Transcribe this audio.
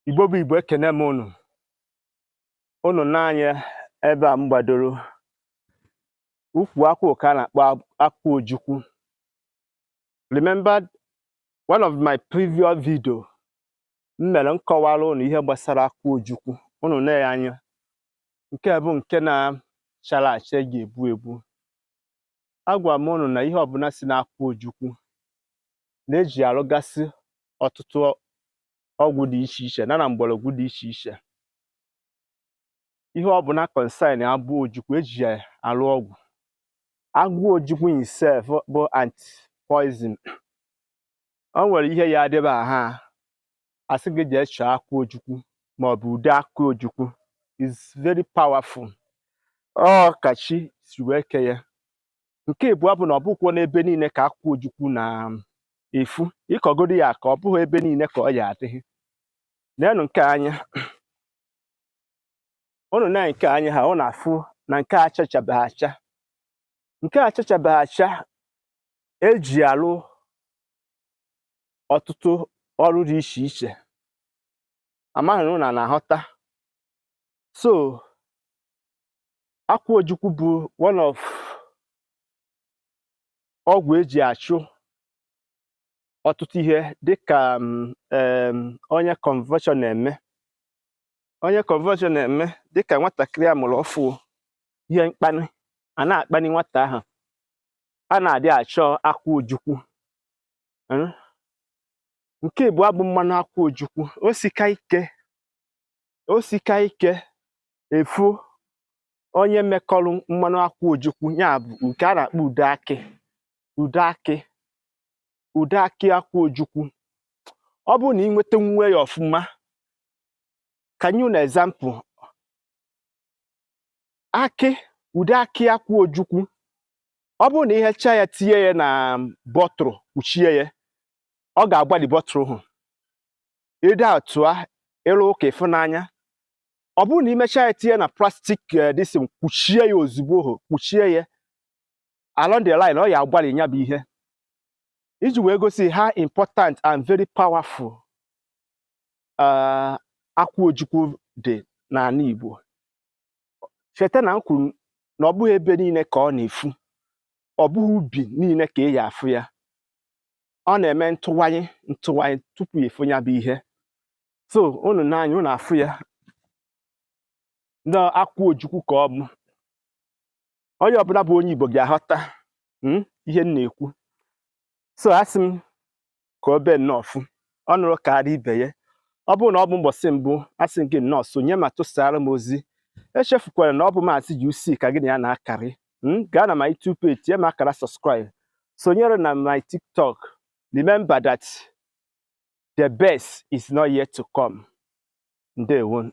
Igbo bụ Igbo, ekene m unu. Unu n'anya ebe a m gbadoro ukwu akwụ ka a na-akpọ akwụ ojukwu. Remember one of my previous video m mere, m kọwara unu ihe gbasara akwụ ojukwu. Unu na anya nke bụ nke na-chara acha ga-ebu ebu. Agwa m unu na ihe ọbụla si n'akwụ ojukwu na-eji arụgasị ọtụtụ ọgwụ dị iche iche na mgbọrọgwụ dị iche iche. Ihe ọbụla concern agbụ ojukwu eji ya arụ ọgwụ. Agwụ ojukwu itself bụ anti poison. O nwere ihe ya adịba ha asị gị jee chọọ akwụ ojukwu maọbụ ude akwụ ojukwu is very powerful. Ọ ka chi si wee kee ya. Nke ịbụọ bụ na ọ bụkwa n'ebe niile ka akwụ ojukwu na-efu. Ịkọgodo ya ka ọ bụghị ebe niile ka ọ ya adịghị. Neenụ nke anya unu na nke anya ha ọ na-afụ na nke a achachabeghị acha, nke a achachabeghị acha eji alụ ọtụtụ ọrụ dị iche iche. Amaghị na unu na-aghọta. So akwụ ojukwu bụ one of ọgwụ eji achụ ọtụtụ ihe, dịka onye convulsion na-eme, onye convulsion na-eme, dịka nwatakịrị a mụrụ ọfụ, ihe mkpani a na-akpani nwata ahụ, a na-adị achọ akwụ ojukwu. Nke ịbụọ bụ mmanụ akwụ ojukwu. O sika ike, o sika ike efu onye mekọrọ mmanụ akwụ ojukwu, ya bụ nke a na-akpọ ude akị, ude akị, ude akị akwụ ojukwu. Ọ bụrụ na ị nweta nwe ya ọfụma, ka nye unu example, akị, ude akị akwụ ojukwu, ọ bụrụ na ihecha ya, tinye ya na bottle, kpuchie ya, ọ ga-agbali bottle hụ ịdị atụa ịrụ ụka ịfụnanya. Ọ bụrụ na imechaa ya, tinye na plastic disin, kpuchie ya ozugbo hụ, kpuchie ya, along the line ọ ya agbalị. Ya bụ ihe iji wee gosi how important and very powerful akwụ ojukwu dị n'ala Igbo. Cheta na m kwuru na ọ bụghị ebe niile ka ọ na-efu, ọ bụghị ubi niile ka ị ya afụ ya. Ọ na-eme ntụwanye ntụwanye tupu efu ya bụ ihe. So unu n'anya unu afụ ya na akwụ ojukwu ka ọ bụ. Onye ọbụla bụ onye Igbo ga-aghọta ihe m na-ekwu. So asị m ka o bee nnọọ fụ ọ nụrụ karịa ibe ya. Ọ bụrụ na ọ bụ mbọsị mbụ, asị m gị nnọọ, sonye ma tụsara m ozi. Echefukwara na ọ bụ Maazị UC ka gị na ya na-akarị. Gaa na my YouTube page, tinye m akara subscribe, sonyere na my TikTok. Remember that the best is not yet to come. Ndewo.